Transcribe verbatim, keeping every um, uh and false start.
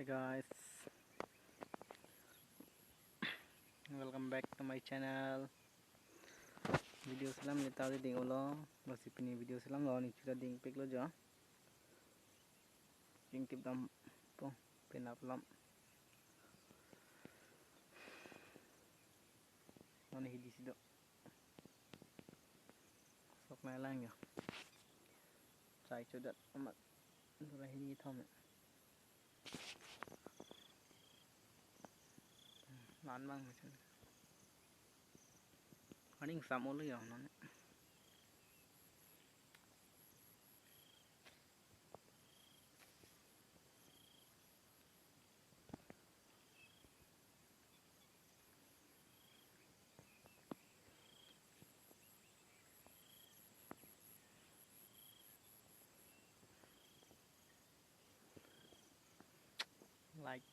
Hey guys, welcome back to my channel. Video selam leta di ding ulo, lasi pini video selam lo, ning chuta ding pik lo jo. King kip dam po, penap lam. Non hidi si do. Sok nai lang jo. Chai chodat amat. Dura hini thom. Lan bang macam. Aning sam ulu jo non. Like,